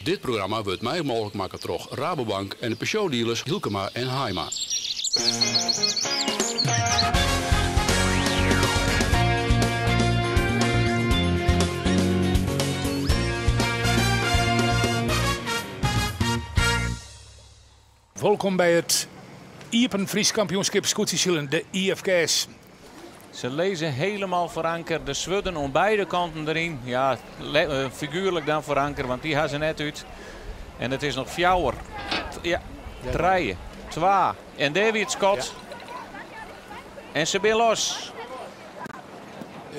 Dit programma wurdt mei mooglik makke troch Rabobank en de Peugeot-dealers Hylkema en Haaima. Wolkom by it Iepen Frysk Kampioenskip Skûtsjesilen, de IFKS. Se lizze helemaal foar anker. De swurden oan beide kanten deryn. Ja, figuerlik dan foar anker, want dy ha se net út. En it is noch fjouwer, ja, trije, twa. En dêr wie it skot. En se binne los.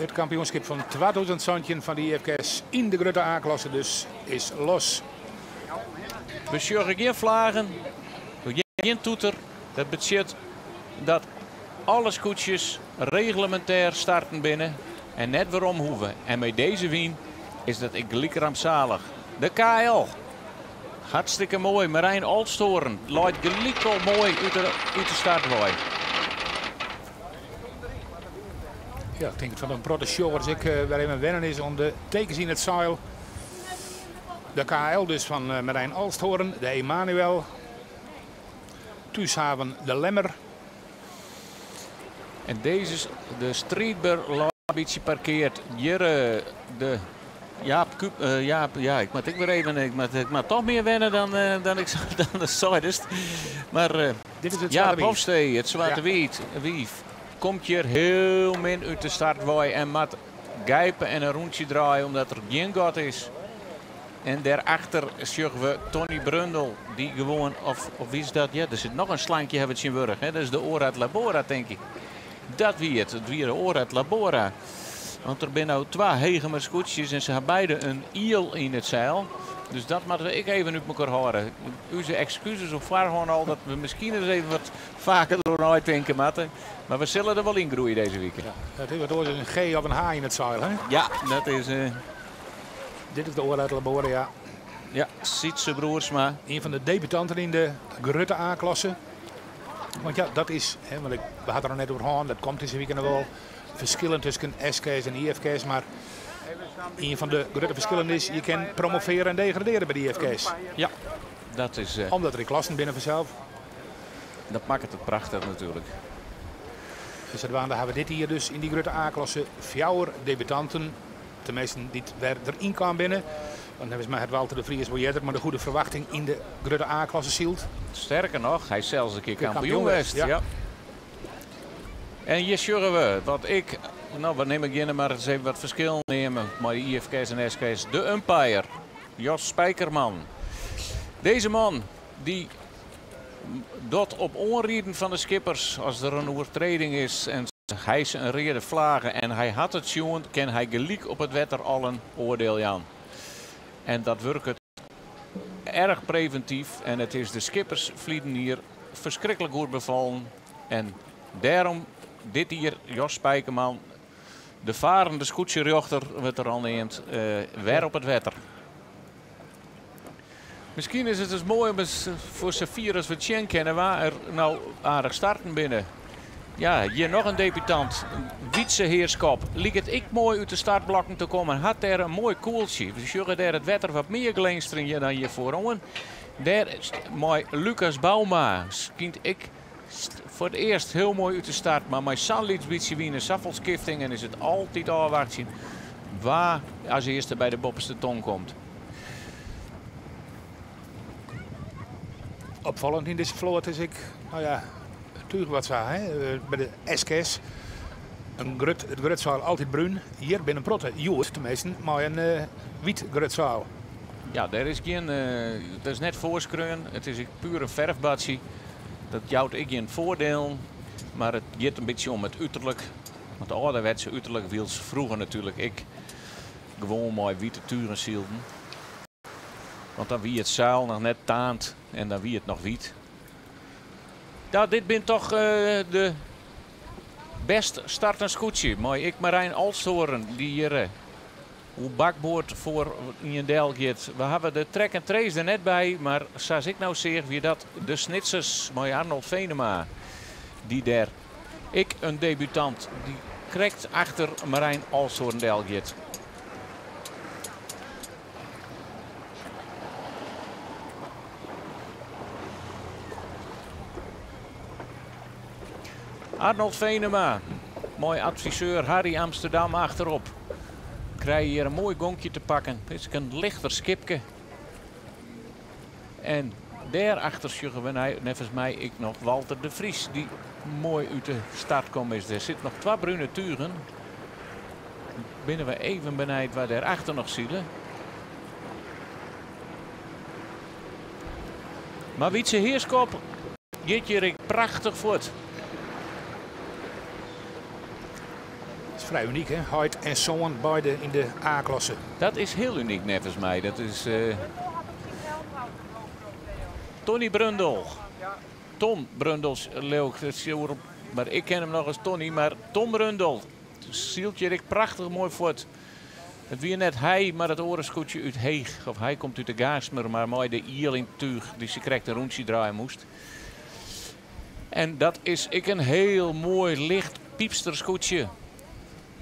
It kampioenskip fan 2017 fan de IFKS yn de grutte A-klasse dus is los. We sjogge gjin flagen, gjin toeter. Dat betsjut dat alle skûtsjes reglemintêr starten binne en net werom hoege. En mei dizze wyn is dat ek gelyk rampsalich. De KL, hartstikke moai. Marijn Olsthoorn leit gelyk al moai út de start wei. Ja, ik tink fan in protte sjoggers ek wer even wennen is oan de tekens yn it seil. De KL dus fan Marijn Olsthoorn, de Emanuel, Thúshaven de Lemmer. En dizze, de Striidber leit in bytsje parkeard. Hjir de Jaap Kuip, Jaap, ja, ik moat ek wer even, ik moat toch mear wenne dan ik dan de seidest. Maar Dit is it Jaap Swarte Wief. Hofstee, it Swarte Wief, komt hjir hiel min út de start wei en moat gijpen en in rûntsje draaien omdat der gjin gat is. En daarachter sjogge we Tony Brundel, die gewoon, of wie is dat? Ja, der sit noch in slankje hawwe we tsjintwurdich, hè? Dat is de Orad Labora, tink ik. Dat wie it, it wie de Orad Labora. Want der binne no twa Hegemer skûtsjes en se ha beide in iel yn it seil. Dus dat moatte we ek even út mekoar hâlde. Us ekskuses op foarhân al dat we miskien ris even wat faker deroer neitinke moatte. Mar we sille der wol yn groeie dizze wike. Ja, it is wat oars as in G of in H yn it seil, hè? Ja, dat is... Dit is de Orad Labora, ja. Ja, Sietse Broersma. Een fan de debutanten yn de grutte A-klasse. Want ja, dat is, hè, want ik, we hadden er net oer hân, dat komt dizze wike noch wol. Ferskillen tusken SKS en IFKS, mar een fan de grutte ferskillen is, je kin promovearje en degradearje by de IFKS. Ja, dat is... Omdat der klassen binne fansels. Dat makket it prachtich natuerlik. Dus sadwaande ha we dit jier dus yn dy grutte A-klasse fjouwer debutanten. Teminsten dy't wer deryn kaam binne. Want neffens my hat Walter de Vries wol earder mei de goede ferwachting yn de grutte A-klasse syld. Sterker noch, hy is sels in kear kampioen Kampioen west. west, ja. Ja. En hjir sjogge we wat ik, no, we nimme gjin mar ris even wat ferskillen neame mei de IFKS en SKS. De umpire, Jos Spijkerman. Deze man die docht op oanrieden fan de skippers as der in oertreding is en hy is in reade flage en hy hat it sjoen, kin hy gelyk op it wetter al in oardiel jaan. En dat wurket erch previntyf en it is de skippers ferleden jier ferskriklik goed befallen. En dêrom dit jier Jos Spijkerman, de farende skûtsjerjochter, wurdt er al neamd, wer op it wetter. Miskien is it dus moai om ris foar safier as we it sjen kinne wa er no aardich starten binne. Ja, hjir noch in debutant, Wietse Heerschop. Liket ek moai út de startblokken te kommen. Hat dêr in moai koeltsje. We sjogge dêr it wetter wat mear glinsterjen dan hjir foaroan. Dêr mei Lucas Bouma skynt ek foar it earst hiel moai út de start. Mar mei sa'n lyts bytsje wyn en safolle skiftingen is it altyd ôfwachtsjen wa as earste by de boppeste ton komt. Opfallend yn dizze float is ek, no ja, it túch wat sa, hè, by de SKS. In grut, it grutseil altyd brún. Hjir binne in protte hjoed teminsten mei in wyt grutseil. Ja, dêr is gjin, dat is net foarskreaun. It is ek pure ferfbatsje. Dat jout ek gjin foardielen, mar it giet in bytsje om it uterlik. Want de âlderwetse uterlik wylst froeger natuerlik ek gewoan mei wite tugen sylden. Want dan wie it seil noch net taand en dan wie it noch wyt. Ja, dit bin toch de bêst startende skûtsje. Mei ek Marijn Olsthoorn die hjir oer bakboard foar ien del giet. We hawwe de track and trace der net by, mar sa't ik no seach wie dat de Snitsers mei Arnold Venema. Die dêr ek in debutant die krekt achter Marijn Olsthoorn del giet. Arnold Venema, mei adviseur Harry Amsterdam achterop. Krije hjir in moai gonkje te pakken. It is in lichter skipke. En dêrachter sjogge we neffens my ek noch Walter de Vries, dy't moai út de start kommen is. Der sit noch twa brune tugen. Binne we even benijd wa dêrachter noch sile. Mar Wytse Heerschop giet hjir ek prachtich fuort. Dat is frij unyk, hè? Heit en soan beide yn de A-klasse. Dat is hiel unyk neffens my. Dat is Tony Brundel. Tom Brundel, leau ik, mar ik ken him noch as Tony, mar Tom Brundel sylt hjir ek prachtich moai fuort. It wie net hy, mar it oare skûtsje út Heech. Of hy komt út de Gaastmer, mar mei de iel yn it túch dy't se krekt in rûntsje draaie moast. En dat is ek in hiel moai licht pypster skûtsje.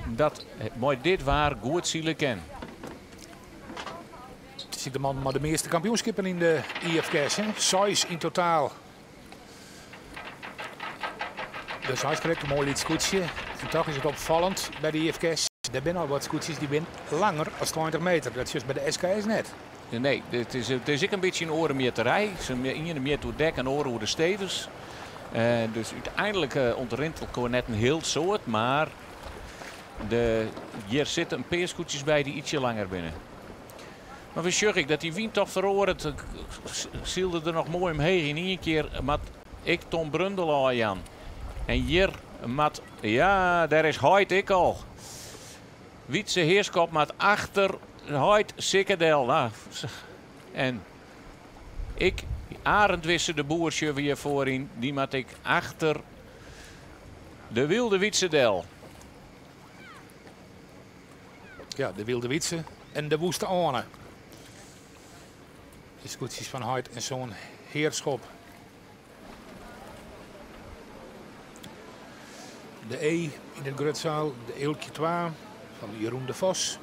Dat mei dit waar goed sile kin. It is de man mei de measte kampioenskippen yn de IFKS. Hè? Seis yn totaal. Dus hy is krekt in moai lyts skûtsje. En toch is it opfallend by de IFKS. Der binne al wat skûtsjes dy binne langer as 20 meter. Dat is by de SKS net. Nee, it is ek in bytsje in oare mjitterij. Se iene mjit oer dek en oare oer de stevens. Dus úteinlik ûntrint elkoar net in hiel soad, mar hjir sitte in pear skûtsjes by dy't ytsje langer binne. Mar we sjogge ek dat dy wyn toch feroaret. Sylde der noch moai omheech. Yn ien kear moat ek Tom Brundel ôfjaan. En hjir moat, ja, dêr is heit ek al. Wytse Heerschop moat achter heit Sikke del. Nou, en ik, Arend Wisse de Boer, sjogge we hjir foaryn. Dy moat ek achter de Wylde Wytse del. Ja, de Wylde Wytse en de Woeste Oane. De skûtsjes fan heit en soan Heerschop. De E yn it grutseil, de Eelkje 2 fan Jeroen de Vos.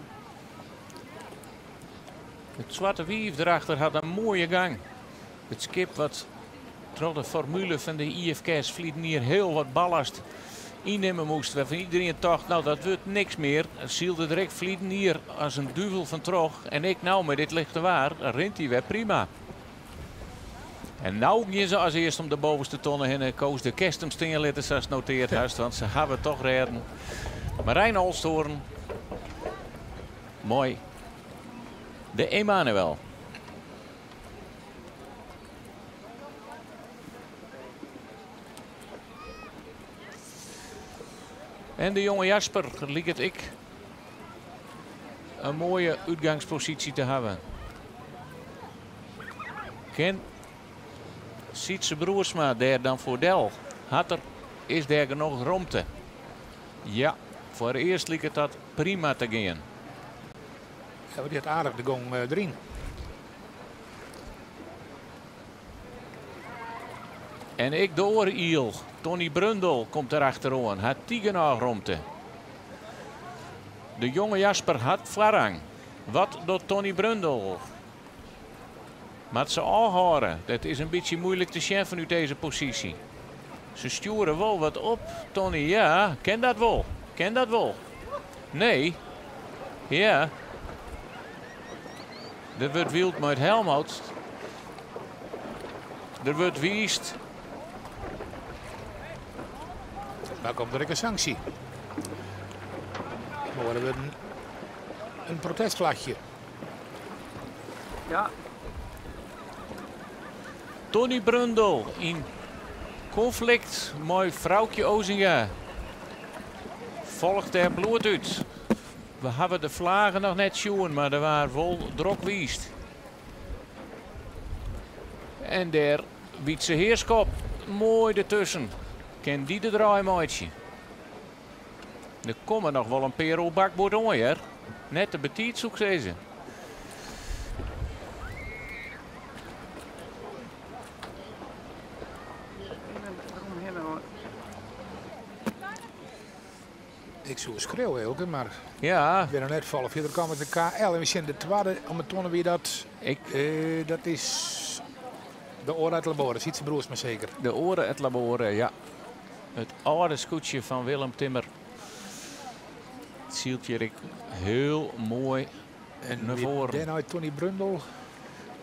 It Swarte Wief derachter hat in moaie gang. It skip wat troch de formule fan de IFKS ferline jier hiel wat ballast ynnimme moast. Wêrfan iderien tocht, no dat wurdt niks mear. Sylde der ek ferline jier as in duvel fan troch. En ek no mei dit lichte waar rint hy wer prima. En no gean se as earst om de bovenste tonne hinne. Koos de kest him stean litte, sa'tst noteard hast, want se hawwe toch rêden. Marijn Olsthoorn. Moai. De Emanuel. En de jonge Jasper liket ek in moaie útgangsposysje te hawwen. Kin Sietse Broersma dêr dan foar del? Hat er, is dêr genôch romte? Ja, foarearst liket dat prima te gean. Ja, dy hat aardich de gong deryn. En ek de oare iel, Tony Brundel, komt der achteroan. Hat dy genôch romte? De jonge Jasper hat foarrang. Wat docht Tony Brundel? Moat se ôfhâlde. Dat is in bytsje muoilik te sjen fanút dizze posysje. Se stjoere wol wat op, Tony. Ja, kin dat wol? Kin dat wol? Nee. Ja. Der wurdt wield mei it helmhout. Der wurdt wiisd. Dan komt der ek in sanksje. Der wurdt in protestflachje. Ja. Tony Brundel yn konflikt mei Froukje Ozinga. Folget dêr bloed út. We hawwe de flagen noch net sjoen, mar der waard wol drok wiisd. En dêr Wytse Heerschop moai dertusken. Kin dy de draai meitsje? Der komme noch wol in pear oer bakboard oan, hear. Net te betiid, soe ik sizze. Ik soe skriuwe, Eelke, mar Ja. ik bin noch net folle fierder kaam as de KL. En we sjen de twadde om 'e tonne wie dat. Ik Dat is de Oare et Labore, Sietse Broersma seker. De Oare et Labore, ja. It âlde skûtsje fan Willem Timmer sylt hjir ek hiel moai En nei wie foaren. dêrnei Tony Brundel.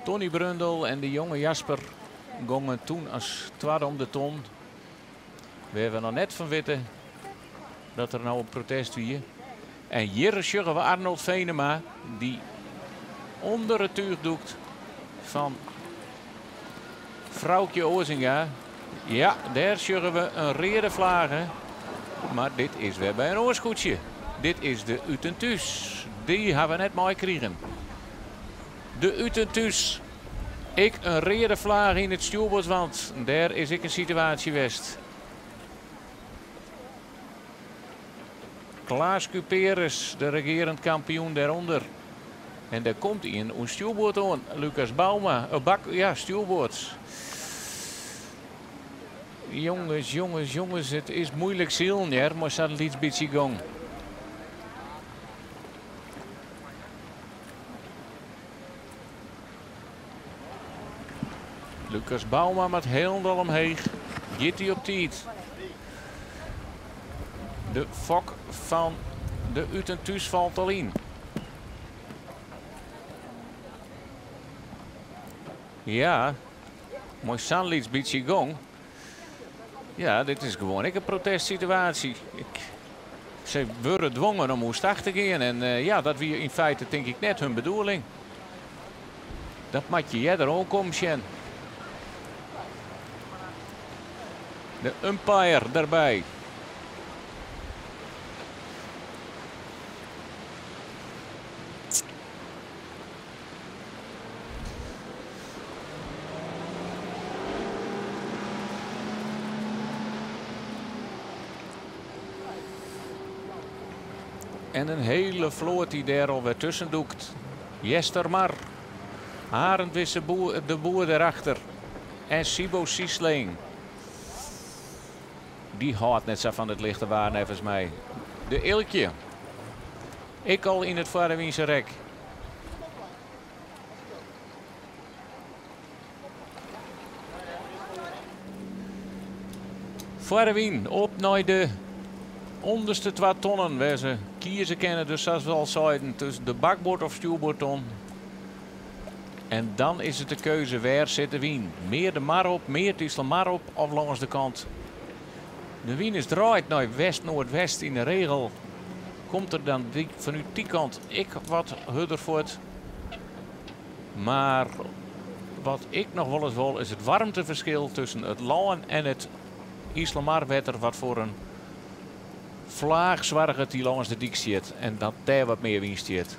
Tony Brundel en de jonge Jasper gongen toen as twadde om de ton. Wêr we noch net fan witte dat der no in protest wie. En hjir sjogge we Arnold Venema dy't ûnder it túch dûkt fan Froukje Ozinga. Ja, dêr sjogge we in reade flage. Mar dit is wer by in oar skûtsje. Dit is de Ut en Thús. Dy ha we net meikrigen. De Ut en Thús. Ek in reade flage yn it stjoerboardswant. Dêr is ek in situaasje west. Klaas Cuperus, de regearend kampioen dêrûnder. En dêr komt ien oan stjoerboard oan. Lucas Bauma. Oh, bak, ja, stjoerboard. Jonges, jonges, jonges, it is muoilik silen hear, mar sa'n lyts bytsje gong. Lucas Bauma moat hielendal omheech. Giet hy op tiid? De fok fan de Ut en Thús falt al yn. Ja, mei sa'n lyts bytsje gong. Ja, dit is gewoan ek in protestsituaasje. Se wurde dwongen om oerstach te gean. En ja, dat wie yn feite tink ik net hun bedoeling. Dat moat je earder oankommen sjen. De umpire derby. En in hiele float dy't dêr alwer tusken dûkt. Eastermar. Arend Wisse Boer, de Boer dêrachter. En Sibo Siesling. Dy hâldt net sa fan it lichte waar neffens my. De Eelkje. Ek al yn it foarewynse rek. Foarewyn op nei de ûnderste twa tonnen wêr se kieze kinne, dus sa't we al seiden, tusken de bakboard of stjoerboardton. En dan is it de keuze wêr sit de wyn. Mear de mar op, mear it Iselmar op of lâns de kant. De wyn is draaid nei west-noardwest. Yn de regel komt der dan fanút dy kant ek wat hurder fuort. Mar wat ik noch wolris wol is it waarmteferskil tusken it lân en it Iselmarwetter wat foar in flaach soarget dy't lâns de dyk stiet en dat dêr wat mear wyn stiet.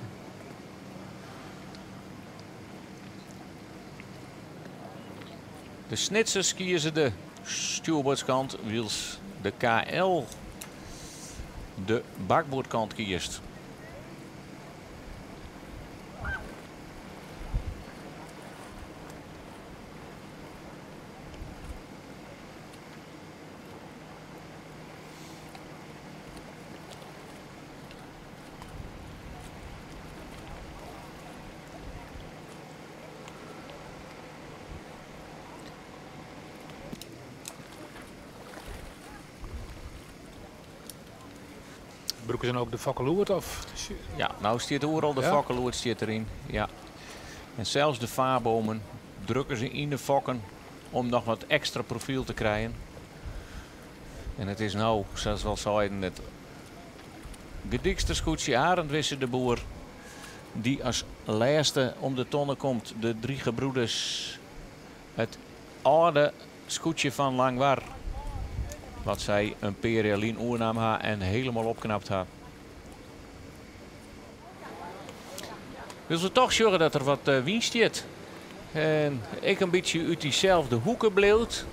De Snitsers kieze de stjoerboardskant, wylst de KL de bakboardkant kiest. Brûke se no ek de fokkeloerd? Of? Ja, no stiet oeral de Ja? fokkeloerd stiet deryn. Ja. En sels de vaarbomen drukke se yn de fokken om noch wat ekstra profyl te krijen. En it is no, sa't we al seiden, it gedykste skûtsje Arend Wisse de Boer dy't as lêste om de tonne komt. De Drie Gebroeders. It âlde skûtsje fan Langwar. Wat sy in pear jier lyn oernaam ha en hielendal opknapt ha. Wylst we toch sjogge dat der wat wyn stiet. En ek in bytsje út dyselde hoeke bliuwt.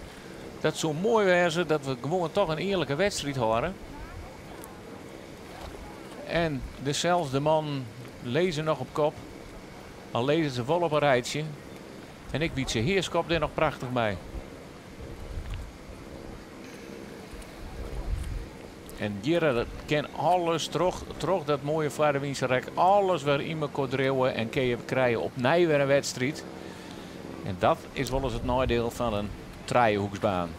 Dat soe moai wêze dat we gewoan toch in earlike wedstriid hâlde. En deselde mannen lizze noch op kop. Al lizze se wol op in rijtsje. En ek Wietse Heerskop dêr noch prachtich by. En hjir dat kin alles troch dat moaie foarewynse alles wer yn mekoar driuwe en kin je krije opnij wer in wedstriid. En dat is wolris it neidiel fan in trijehoeksbaan.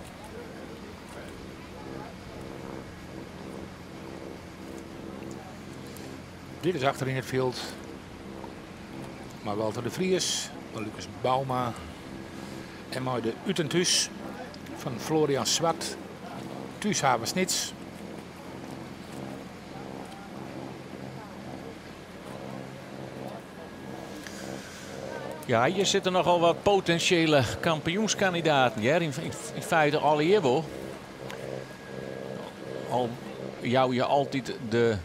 Dit is achter yn it fjild. Mei Walter de Vries, mei Lucas Bouma en mei de Ut en Thús fan Florian Zwart, Thúshaven Snits. Ja, hier zitten nogal wat potentiële kampioenskandidaten. Ja, in feite allegear wol. Al jou je altyd de,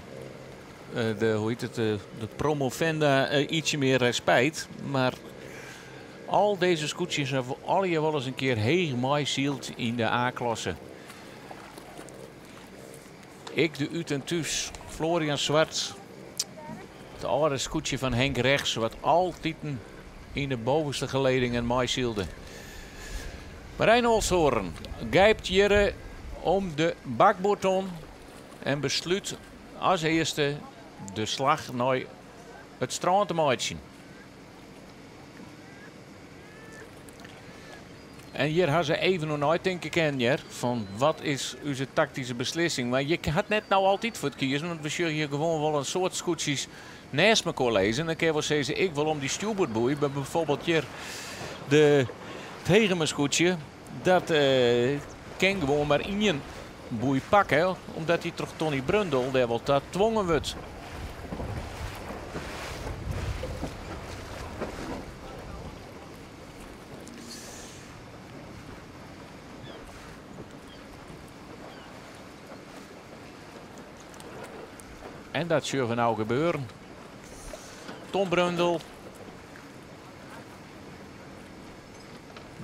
de, hoe heet het, de promovenda ietsje meer respijt. Maar al deze skûtsjes hebben allegear wel eens een keer heech meisyld in de A-klasse. Ik de Ut en Thús, Florian Zwart. Het oude skûtsje van Henk Rechts, wat altyd in de bovenste geledingen meisylde. Marijn Olshoorn grijpt Jere om de bakboardton en besluit als eerste de slag naar het strand te maken. En hier hebben ze even nog nooit denken kennen, van wat is uw tactische beslissing. Maar je had net nou altijd voor het kiezen, want we zullen hier gewoon wel een soort skûtsjes naast elkaar lezen. En dan kun je wel zeggen, ik wil om die stuurboordboei. Maar bijvoorbeeld hier de tegenme dat kan gewoon maar één boei pakken, omdat hij toch Tony Brundel daar wel dat dwongen wordt. En dat zullen we nou gebeuren. Tom Brundel.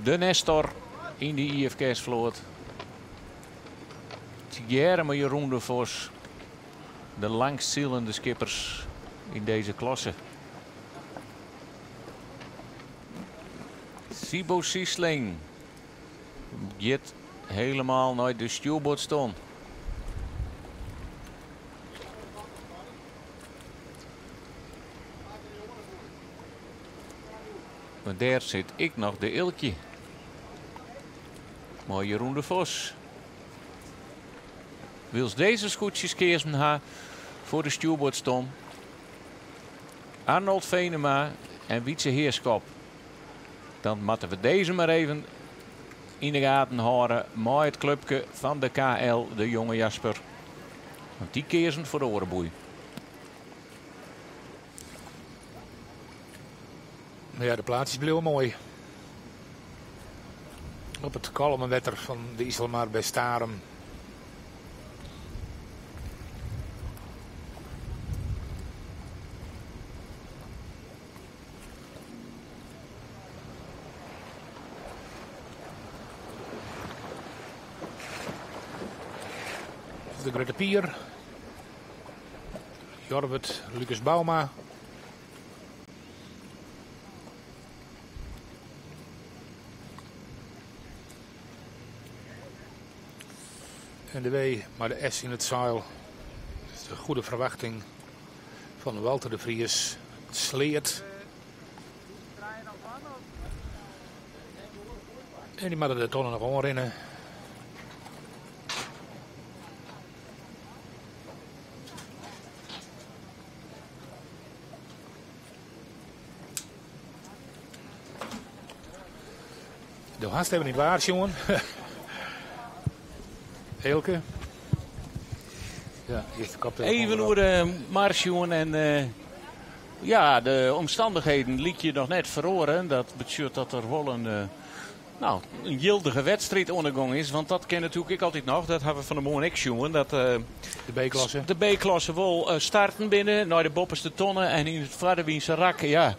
De Nestor in de IFKS-vloot. Tjerme Jeroen de Vos. De langstzielende skippers in deze klasse. Sibo Siesling. Gaat helemaal naar de stuurboordston. Maar daar zit ik nog de Ilkje. Mooi Jeroen de Vos. Wils deze skûtsjes kiezen ha voor de stuurboordstom. Arnold Venema en Wietse Heerskop. Dan moeten we deze maar even in de gaten houden. Mooi het clubje van de KL, de jonge Jasper. Want die kiezen voor de orenboei. Ja, de plaatsjes bleven mooi. Op het kalme wetter van de Iselmar bij Starum. De Grutte Pier. Jorwert, Lucas Bouma. En de W, maar de S in het zeil. Dat is de goede verwachting van Walter de Vries. Het sleert. En die moeten de tonnen nog omrennen. De haast hebben niet waar, jongen. Eelke. Ja, eerst de koptelefoon Even erop. door de mars, jongen. En ja, de omstandigheden liet je nog net verloren. Dat betekent dat er wel een gildige wedstrijd ondergang is. Want dat ken natuurlijk ik altijd nog. Dat hebben we van de morgen ik, jongen. Dat de B-klasse. De B-klasse wel starten binnen naar de boppenste tonnen. En in het Vaderwiense rak, ja.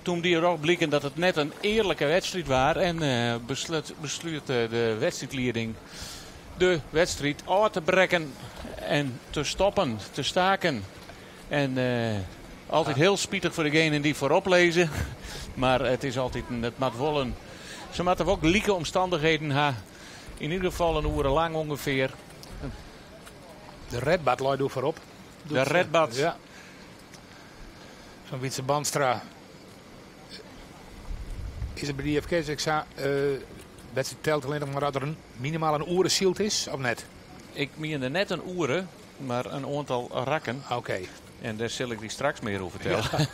Toen die erop blikken dat het net een eerlijke wedstrijd was. En besluit de wedstrijdleiding de wedstrijd uit te brekken en te stoppen, te staken. En altijd heel spietig voor degenen die voorop lezen. Maar het is altijd een, het moet wel een, ze moeten ook lieke omstandigheden hebben. In ieder geval een uur lang ongeveer. De Redbad looit door voorop. De Redbad. Ja. Van Wietse Bandstra. Is het bij de IFK? Ik zei, wedstrijd telt alleen nog maar dat er een minimaal een oerensielt is, of net? Ik meende net een oeren, maar een aantal rakken. Oké. En dêr sil ik dy straks mear oer fertelle.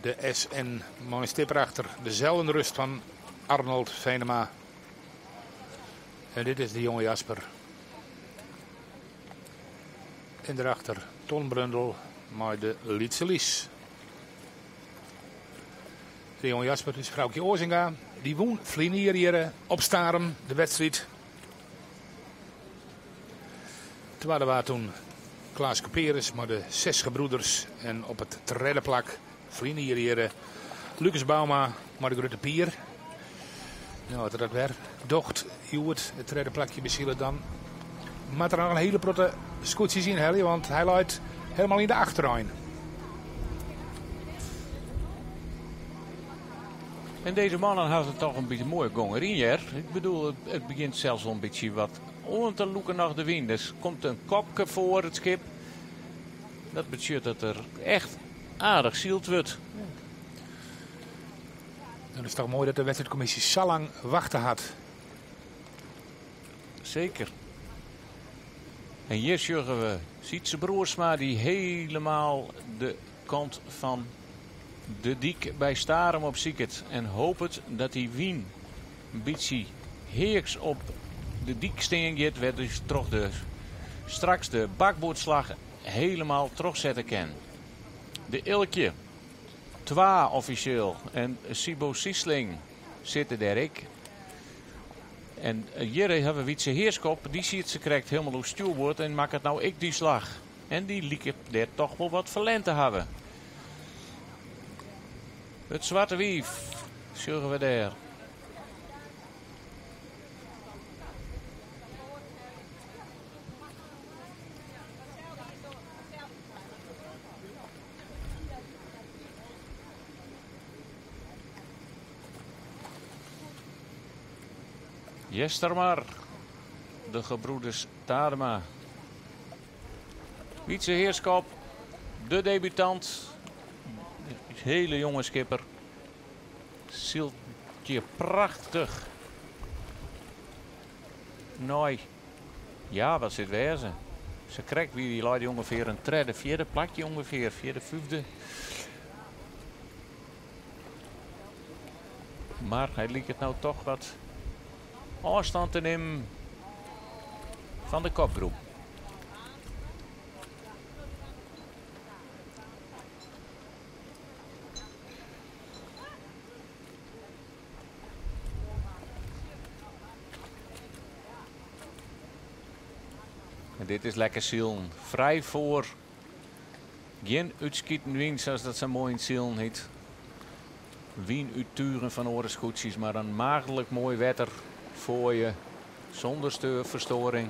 De SN mei in stip erachter. De Zeldenrust fan Arnold Venema. En dit is de jonge Jasper. En derachter Ton Brundel mei de lytse Lies. De jonge Jasper is Froukje Oazinga. Dy wûn ferline jier hjir op Starum de wedstriid. Twadde waard toen Klaas Kuperus mei de Zes Gebroeders. En op it tredde plak ferline jier hjir Lucas Bouma mei de Grutte Pier. No, as er dat wer docht, hjoed it tredde plakje besile, dan moat er noch in hiele protte skûtsjes ynhelje, want hy leit helemaal yn de achterein. En deze mannen hadden toch een beetje mooie gong erin, hear. Ik bedoel, het begint zelfs wel een beetje wat oan te lûken noch de wyn. Dus komt in kopke foar it skip. Dat betsjut dat der echt aardich syld wurdt. Dan is it toch moai dat de wedstriidkommisje sa lang wachte hat. Seker. En hjir sjogge we Sietse Broersma die helemaal de kant fan de dyk by Starum opsiket en hopet dat dy wyn in bytsje heaks op de dyk stean giet, wêr't dus troch de straks de bakboardslach helemaal trochsette kin. De Ilkje, twa offisjeel, en Sibo Siesling sitte dêr ek. En hjir hawwe we Wietse Heerschop, dy siet se krekt helemaal oer stjoerboard en makket no ek dy slach. En dy liket dêr toch wol wat ferlern te hawwen. It Swarte Wief, sjogge we dêr. Jestermar, de gebroeders Tadema. Wietse Heerschop, de debutant. Hele jonge skipper. Sylt je prachtich. Nee. Ja, wat sit wêze? Se krekt wie dy lei ûngefear in tredde, fjirde plakje ûngefear, fjirde, fyfde. Mar hy liket no toch wat ôfstân te nimmen fan de kopgroep. En dit is lekker silen. Frij foar. Gjin útskiten wyn, sa't dat sa moai yn it silen hjit. Wyn út tugen fan oare skûtsjes, mar in maagdlik moai wetter foar je. Sûnder steurferstoaring.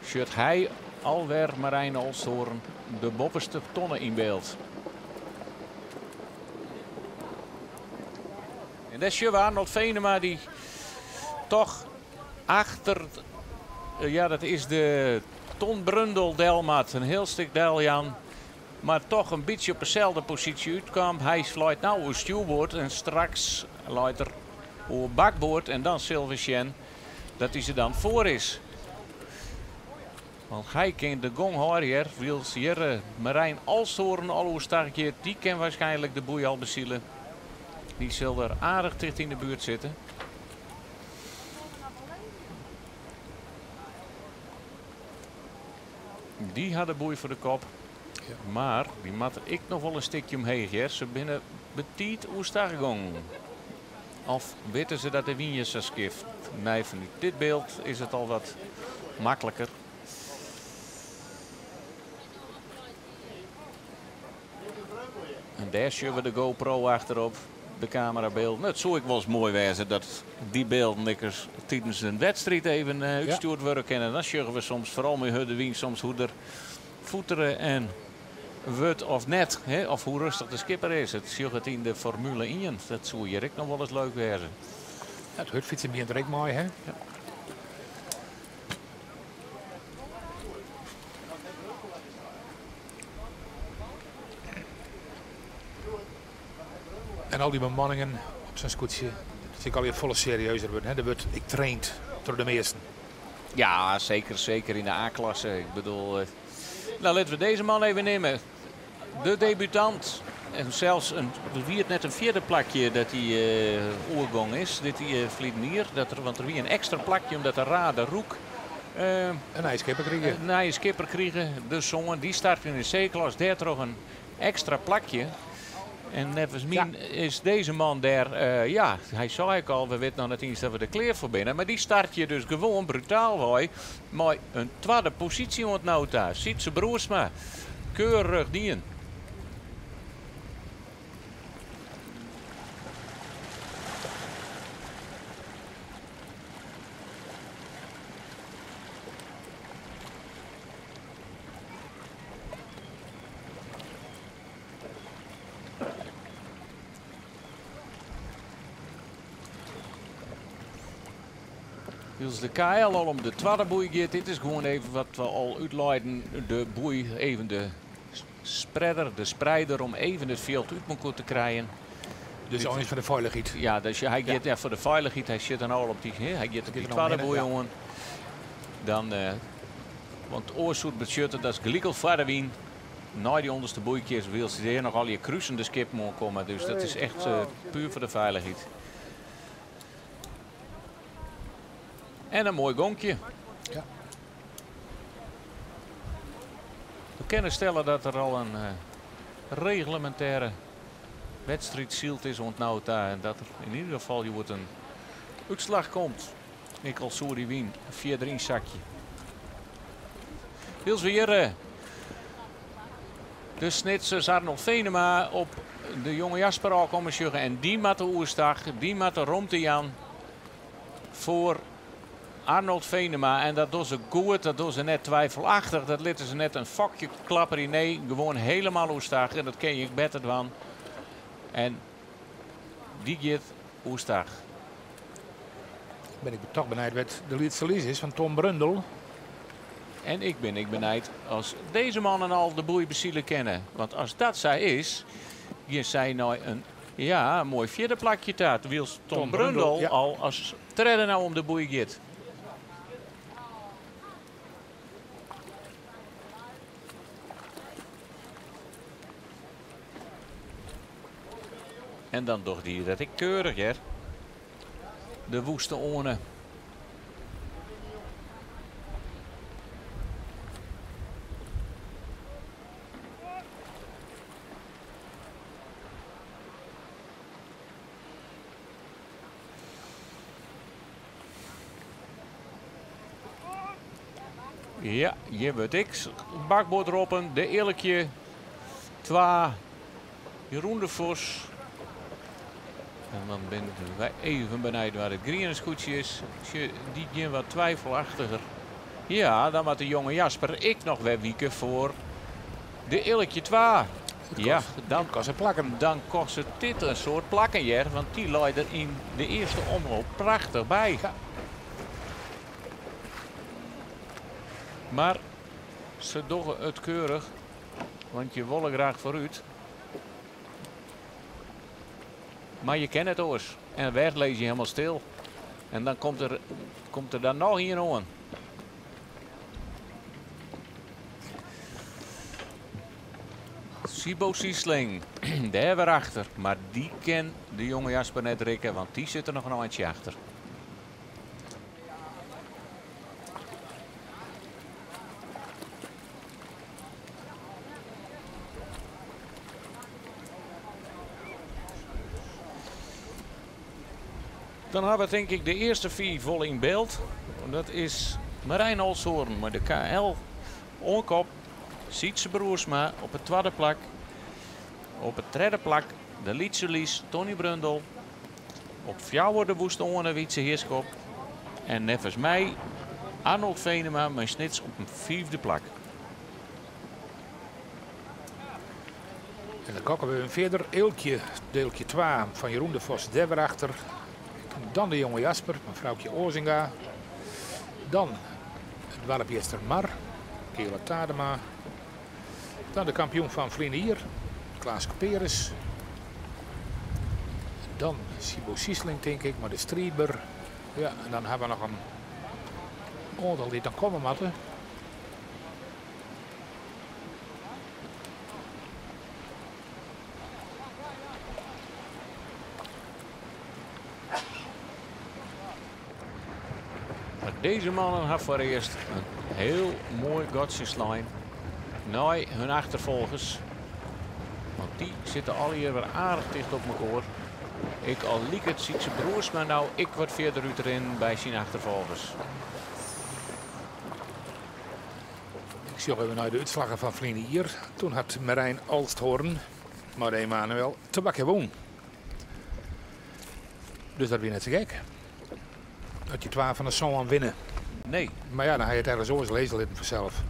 Sjocht hy alwer Marijn Olsthoorn de boppeste tonne yn byld. En dêr sjogge we Arnold Venema die toch achter, ja, dat is de Ton Brundel delmoat. In hiel stik del, Jan. Mar toch in bytsje op deselde posysje útkaam. Hy leit no oer stjoerboard en straks leit er oer bakboard. En dan sille we sjen dat hy se dan foar is. Want hy kin de gong hâlde hjir. Wylst hjir Marijn Olsthoorn al oerstag giet. Dy kin waarskynlik de boei al besile. Dy sil der aardich ticht yn de buert sitte. Dy hat de boei foar de kop. Mar dy moat ek noch wol in stikje omheech. Hear. Se binne betiid oerstag gongen. Of witte se dat de wyn hjir sa skift? Nee, fanút dit byld is it al wat makliker. En dêr sjogge we de GoPro achterop, de kamerabeelden. It soe ek wolris moai wêze dat dy bylden ek tidens in wedstriid even útstjoerd wurde kinne. Dan sjogge we soms, foaral mei hurde wyn, soms hoe't der foetere en wurdt of net. Hè? Of hoe rêstich de skipper is. It sjoch it yn de Formule 1. Dat soe hjir ek noch wolris leuk wêze. Ja, it hurdfytsen begjint der ek mei, hè? Ja. En al dy bemanningen op sa'n skûtsje, dat is ek allegear folle serieuzer wurden. Hè? Der wurdt ek traind troch de measten. Ja, zeker, zeker in de A-klasse. Ik bedoel, nou laten we deze man even nemen. De debutant. En zelfs een, wie het net een vierde plakje dat hij oorgong is, dit die Vliedenier. Dat er, want er wie een extra plakje omdat de Rade Roek een nieuwe skipper kregen. Een nieuwe skipper kregen. De zongen, die start in de C-klas, daar toch een extra plakje. En nevens mij is deze man daar, ja, hij zei ik al, we weten nog net eens dat we de kleer voor binnen. Maar die start je dus gewoon brutaal, hoor. Maar een tweede positie ontnouwt daar. Sietse Broersma, keurig dien. Dus de KL al om de tweede boei gaat. Dit is gewoon even wat we al uitleiden. De boei, even de spreader, de spreider om even het veld uit elkaar te krijgen. Dus al eens voor de veiligheid. Ja, dus hij gaat ja, voor de veiligheid. Hij zit dan al op die, hè, hij gaat op die tweede boei, jongen. Dan, want oorzoet beschutten, dat is gelijk verder wien. Na die onderste boeitjes wil ze hier nog al je kruisende skip moeten komen. Dus dat is echt puur voor de veiligheid. En een mooi gonkje. Ja. We kunnen stellen dat er al een reglementaire wedstrijd zielt is ontnauwd daar. En dat er in ieder geval je wordt een uitslag komt. Nikol Soeri Wien, 4-3 zakje. Wils weer de Snitsers Arnold Venema op de jonge Jasper al komen sjuggen. En die mat de oerstag, die mat de romte Jan voor Arnold Venema. En dat doen ze goed, dat doen ze net twijfelachtig. Dat lieten ze net een vakje klapperen. Nee, gewoon helemaal oerstag. En dat ken je beter van. En die gaat oerstag. Ben ik toch benijd wat de laatste lees is van Tom Brundel. En ik ben ik benijd als deze mannen al de boei bezielen kennen. Want als dat zij is, je zij nou een, ja, een mooi vierde plakje taart. Wiels Tom, Tom Brundel, Brundel ja. Al als treden nou om de boei gaat. En dan doch die dat ik keurig, hè. De woeste oren. Ja, hier wordt ik. Bakboord roppen, de Eerlijkje, Twa, Jeroen de Vos. En dan ben wij even benieuwd waar het groene scootje is. Die gaan wat twijfelachtiger. Ja, dan moet de jonge Jasper ik nog weer wieken voor de Eerlijkje Twa. Ja, dan kost het plakken. Dan kost het dit een soort plakken, Jer, want die looit er in de eerste omloop prachtig bij. Ja. Maar ze doggen het keurig, want je willen graag vooruit. Maar je kent het oors. En weg lees je helemaal stil. En dan komt er dan nog hier aan. Sibo Siesling, daar weer achter. Maar die ken de jonge Jasper net rikken, want die zit er nog een eindje achter. Dan hebben we denk ik de eerste vier vol in beeld. Dat is Marijn Olshoorn met de KL Onkop. Sietse Broersma op het tweede plak. Op het derde plak de Lietse Tony Brundel. Op fjouwer de Woeste Oorne Wietse Heerschop. En nevens mij Arnold Venema met Snits op een vijfde plak. En dan kokken we een verder Eeltje, deeltje 2 van Jeroen de Vos achter. Dan de jonge Jasper, mevrouwtje Ozinga. Dan het Walpjester Mar, Kela Tadema. Dan de kampioen van Vlinier, Klaas Couperus. Dan Sibo Siesling, denk ik, maar de Strieber. Ja, en dan hebben we nog een oantal dy't dan komme moatte. Maar deze mannen hebben voor eerst een heel mooi gatsje slein naar hun achtervolgers. Want die zitten al hier weer aardig dicht op elkaar. Ik al liek het Sietse Broers, maar nou ik wat verder uit erin bij zijn achtervolgers. Ik zie even naar de uitslagen van Vlien hier. Toen had Marijn Olsthoorn, maar Emanuel Tabak won. Dus dat weer net zo gek. Dat je 12 van de zon aan winnen. Nee. Maar ja, dan ga je het ergens oors lezen litten vanzelf.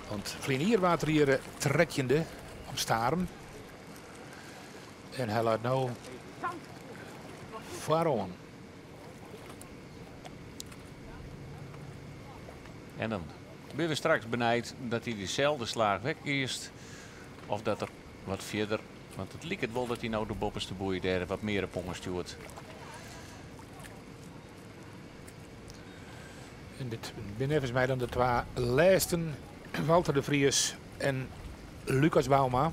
Want Vlien hier water hier trekjende om staren. En hij laat nou vooraan. En dan ben we straks benijd dat hij dezelfde slaag wegkiest. Of dat er wat verder. Want het lijkt het wel dat hij nou de boppenste boei daar wat meer op stuurt. En dit benevens mij dan de twee lijsten. Walter de Vries en Lucas Bauma.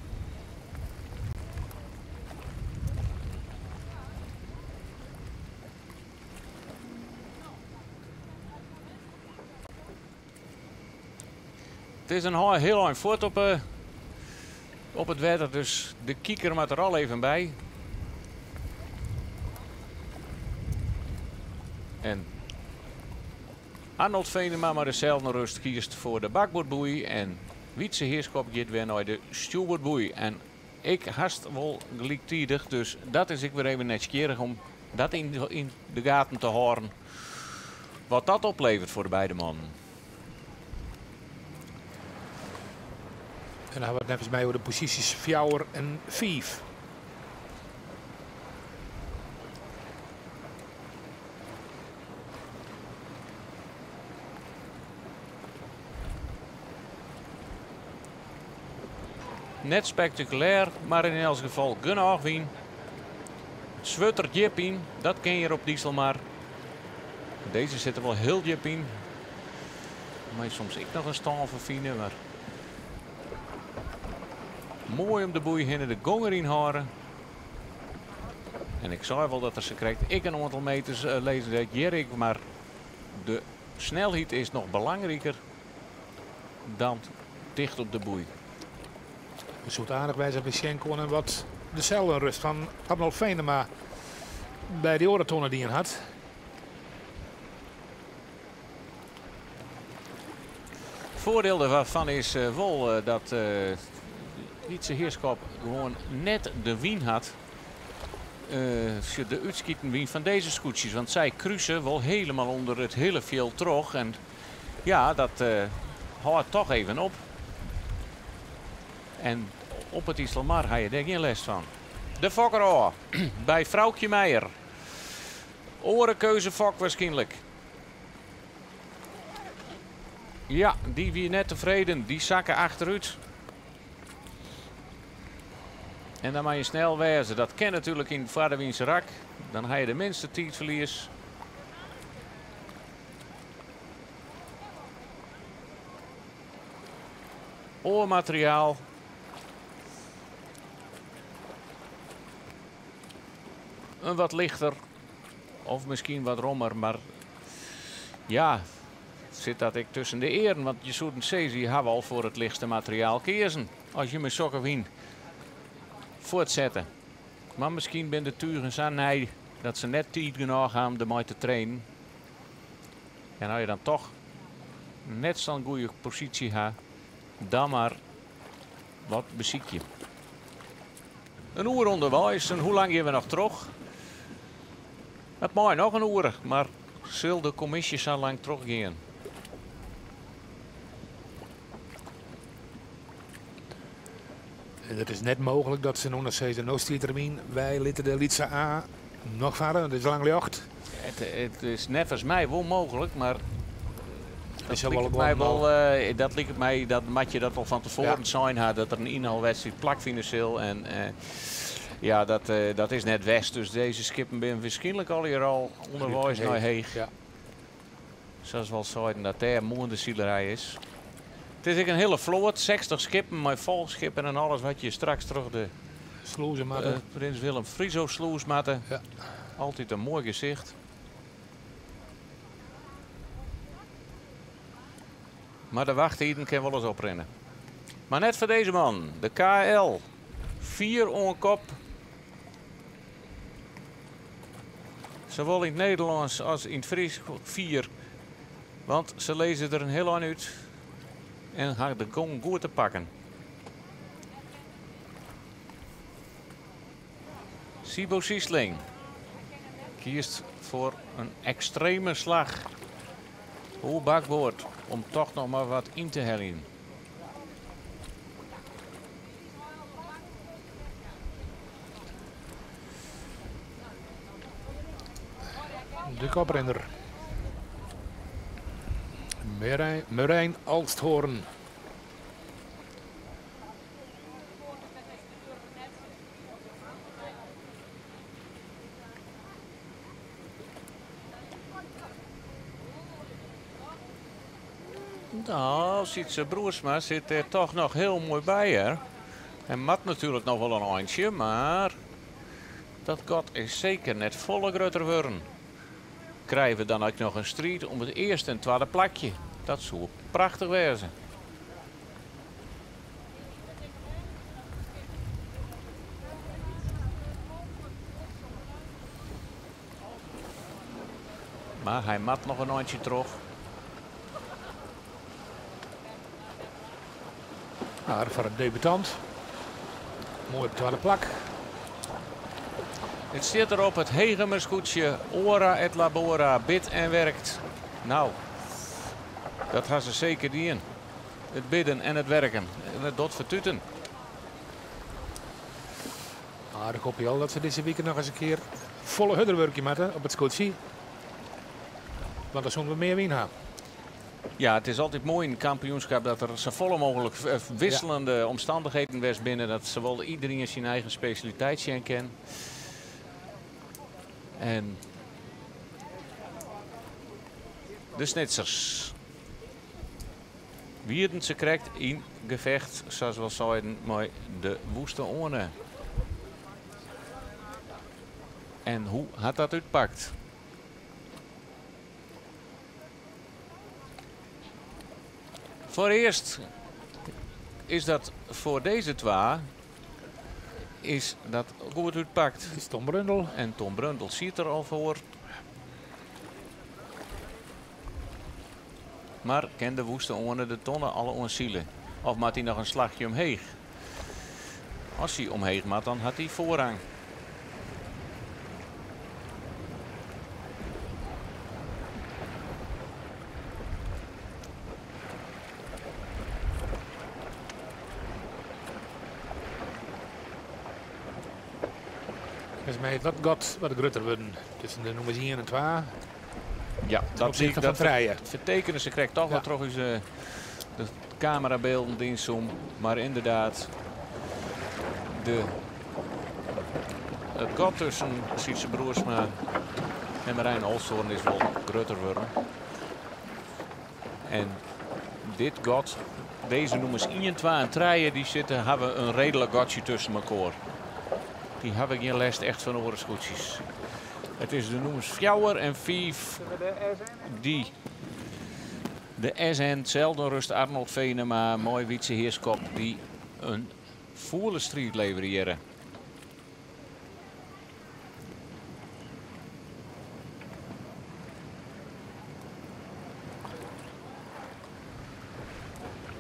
Het is een heel eind voort op het wetter, dus de kieker moet er al even bij. En Arnold Venema maar dezelfde rust kiest voor de bakboordboei. En Wietse Heerschop gaat weer naar de stuurboordboei. En ik haast wel gelijktijdig, dus dat is ik weer even nieuwsgierig om dat in de gaten te horen. Wat dat oplevert voor de beide mannen. En dan hebben we het net mij over de posities 4 en 5. Net spectaculair, maar in elk geval genoeg wien. Zwitter diep in, dat ken je op diesel maar. Deze zit er wel heel diep in. Maar soms ik nog een stand verfijnen, maar mooi om de boei heen de gong erin horen. En ik zei wel dat er ze krijgt. Ik een aantal meters lezen dat Jerk, maar de snelheid is nog belangrijker dan dicht op de boei. Een soort aardig bij zijn Schenko en wat de cellenrust van Arnold Venema bij die orentonnen die hij had. Het voordeel daarvan is wel dat Wietse Heerschop gewoon net de wien had. De uitschieten wien van deze scootjes. Want zij kruisen wel helemaal onder het hele veld terug. En ja, dat houdt toch even op. En op het Iselmar ga je daar geen les van. De fokker al, bij Vrouwtje Meijer. Orenkeuze fok waarschijnlijk. Ja, die wie net tevreden. Die zakken achteruit. En dan mag je snel wezen. Dat kan natuurlijk in Vaderwiense rak. Dan ga je de minste tijdverlies. Oormateriaal. Een wat lichter. Of misschien wat rommer. Maar ja, zit dat ik tussen de eren. Want je zoet een Cezi hebben al voor het lichtste materiaal kiezen. Als je met sokken wien voortzetten. Maar misschien ben de tugen aan nee, dat ze net tijd genoeg hebben om ermee te trainen. En als je dan toch net zo'n goede positie hebt, dan maar wat beziek je. Een uur onderwijs en hoe lang gaan we nog terug? Het mag nog een uur, maar zal de commissie zo lang teruggaan? Het is net mogelijk dat ze nog steeds een termijn. Wij litten de Litse A nog verder, het is lang jacht. Het is net als mij wel mogelijk, maar dat dat lijkt mij wel, dat lijkt mij dat Matje dat al van tevoren ja. Zijn had dat er een inhaalwedstrijd plak financieel en ja, dat is net west. Dus deze skippen ben waarschijnlijk al hier al onderwijs naar Heeg. Ja. Sa't we al seiden dat dêr moarn de silerij is. It is ek in hiele float, 60 skippen mei folchskippen en alles wat je straks troch de Slûzen moatte. Prins Willem Friso slûs moatte. Altyd in moai gesicht. Mar de wachttiden kin wolris oprinne. Mar net foar dizze man, de KL. 4 oan kop. Sawol yn it Nederlânsk as yn it Frysk 4. Want se lizze der in hiel ein út en ha de gong goed te pakken. Siebo Siesling kiest foar in ekstreme slach. Oer bakboard om toch noch mar wat yn te heljen. De koprinner. Merijn Olsthoorn. Nou, Sietse Broersma sit der toch noch hiel moai by, hè. En moat natuerlik noch wol in eintsje, mar dat gat is seker net folle grutter wurden. Krije we dan ek noch in striid om it earste en twadde plakje? Dat soe prachtich wêze. Mar hy moat noch in eintsje troch. Maar foar in debutant. Moai op it twadde plak. It stiet derop, it Hegemer skûtsje Ora et Labora, bid en werkt. Nou, dat ha se seker dien. It bidden en it werken. En it docht fertuten. Maar ik hoop al dat se dizze wike noch ris in kear folle hurder wurkje moatte op it skûtsje. Want dan soene we mear wyn ha. Ja, it is altyd moai yn it kampioenskip dat der safolle mooglik wikseljende omstannichheden west binne. Dat sawol iderien syn eigen spesjaliteit sjen kin. En de Snitsers wienen se krekt yn gefecht, sa't we al seiden, mei de Woeste Oane. En hoe hat dat útpakt? Foarearst is dat foar dizze twa is dat goed útpakt. Is Tom Brundel. En Tom Brundel sit der al foar. Mar kin de Woeste Oane de tonne al oansile? Of moat hy noch in slachje omheech? As hy omheech moat, dan hat hy foarrang. Neffens my is dat gat wat grutter wurden tusken de nûmers 1 en 2. Ja, Ten dat opzichte zie fan dat trije. Fertekenen se krekt toch wat troch ús de kamerabylden dy ynzoom. Mar ynderdaad, it gat tusken Sietse Broersma en Marijn Olsthoorn is wol grutter wurden. En dit gat, dizze nûmers 1, 2 en 3, dy sitte, hawwe in reedlik gatsje tusken elkoar. Dy hawwe gjin lêst echt fan oare skûtsjes. It is de nûmers 4 en 5 dy't de SN Zeldenrust Arnold Venema, mei Wietse Heerskop, dy't in fûle striid leverje.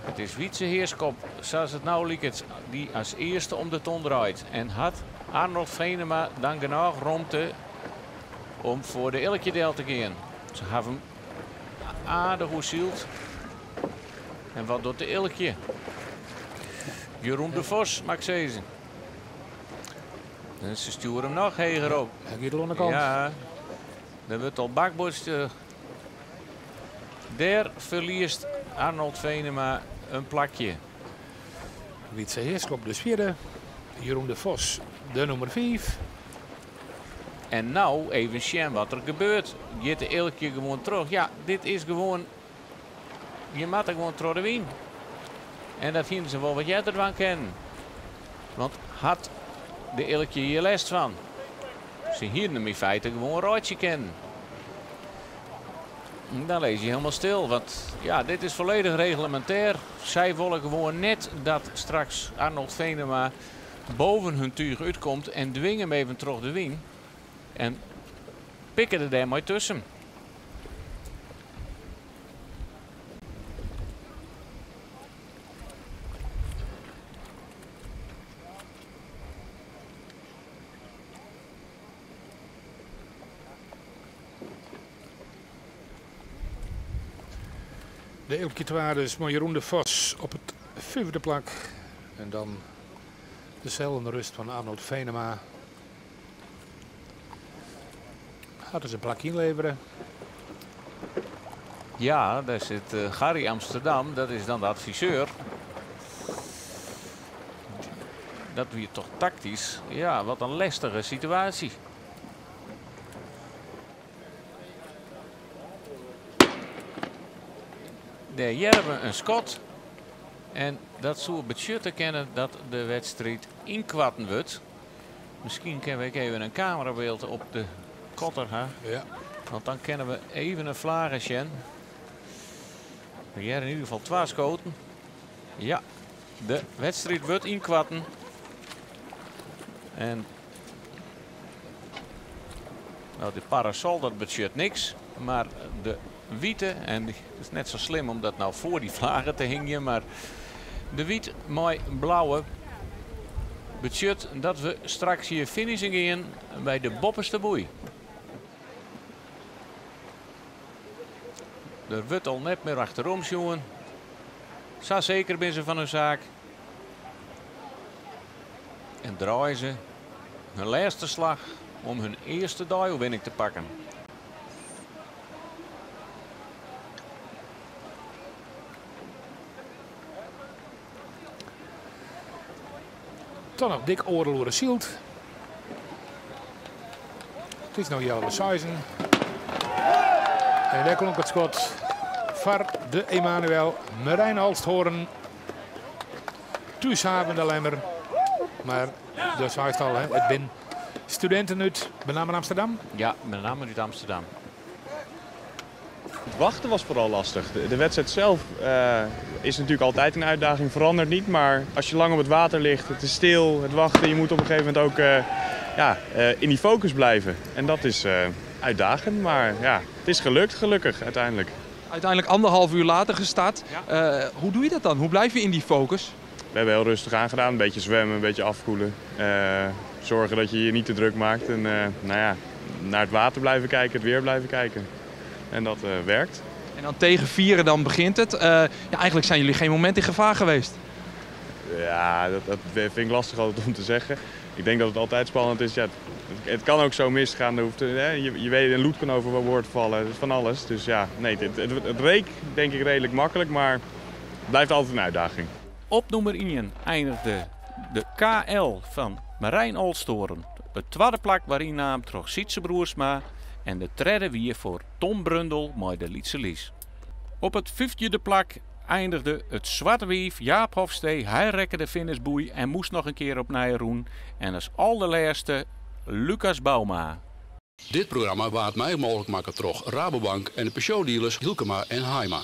It is Wietse Heerskop, sa't it no liket, dy't as earste om de ton draait. En hat Arnold Venema dan genôch romte om foar de Ilkje del te gean. Se hawwe him aardich oersyld. En wat docht de Ilkje? Jeroen de Vos, moat ik sizze. En se stjoere him noch heger op. Hy giet al oan de kant. Ja, der wurdt al bakboard. Dêr ferliest Arnold Venema in plakje. Wietse Heerskop de fjirde. Jeroen de Vos de nûmer 5. En nou even sjen wat der gebeurt. Giet de Eelkje gewoan troch? Ja, dit is gewoan. Je moatte gewoan troch de wyn. En dat hiene se wol wat earder dwaan kinnen. Want hat de Eelkje hjir lêst fan? Se hiene him yn feite gewoan reitsje kinnen. Dan lizze je hielendal stil, want ja, dit is folledich reglemintêr. Sy wolle gewoan net dat straks Arnold Venema boven hun túch útkomt en dwinge him even troch de wyn. En pikke der dêrmei tusken. De Eelkje twa dus mei Jeroen de Vos op it fyfde plak. En dan de Zeldenrust fan Arnold Venema. Hat dus in plak ynlevere. Ja, daar zit Gary Amsterdam, dat is dan de adviseur. Dat wie toch taktysk. Ja, wat in lestige situaasje. Dêr hearre we in skot. En dat soe betsjutte kinne dat de wedstriid ynkoarten wurdt. Miskien kinne we ek even in kamerabyld op de kotter ha. Ja. Want dan kinne we even in flage sjen. We hearre yn ieder gefal twa skoten. Ja, de wedstriid wurdt ynkoarten. En nou, de parasol dat betsjut niks, mar de wite, en it is net sa slim om dat nou foar dy flage te hingjen, mar de wyt mei blauwe betsjut dat we straks hjir finishen gean by de boppeste boei. Der wurdt al net mear achterom sjoen. Sa seker binne se fan hun saak. En draaie se hun lêste slach om hun earste deioerwinning te pakken. Dan noch dik oardel oere syld. It is no healwei seizen. En dêr klonk it skot foar de Emanuel Merijn Olsthoorn. Thúshaven De Lemmer. Mar do seist al, hè, it binne studinten út benammen Amsterdam. Ja, benammen út Amsterdam. Het wachten was vooral lastig. De wedstrijd zelf is natuurlijk altijd een uitdaging, verandert niet. Maar als je lang op het water ligt, het is stil, het wachten, je moet op een gegeven moment ook ja, in die focus blijven. En dat is uitdagend, maar ja, het is gelukt gelukkig uiteindelijk. Uiteindelijk anderhalf uur later gestart. Ja. Hoe doe je dat dan? Hoe blijf je in die focus? We hebben heel rustig aangedaan, een beetje zwemmen, een beetje afkoelen. Zorgen dat je je niet te druk maakt en nou ja, naar het water blijven kijken, het weer blijven kijken. En dat werkt. En dan tegen vieren dan begint het. Ja, eigenlijk zijn jullie geen moment in gevaar geweest. Ja, dat vind ik lastig altijd om te zeggen. Ik denk dat het altijd spannend is. Ja, het kan ook zo misgaan. Er hoeft, hè, je weet, een loet kan overboord vallen. Het is van alles. Dus ja, nee, het reek denk ik redelijk makkelijk, maar het blijft altijd een uitdaging. Op nummer 1 eindigde de KL van Marijn Olsthoorn. Het tweede plak waarin naam troch Sietse Broersma en de tredde wie voor Tom Brundel met de Lytse Lies. Op het vijfde plak eindigde het Zwarte Wief Jaap Hofstee. Hij rekke de finishboei en moest nog een keer opnij roen. En als allerlaatste Lucas Bouma. Dit programma waard mei mooglik makke troch Rabobank en de Peugeot dealers Hylkema en Haima.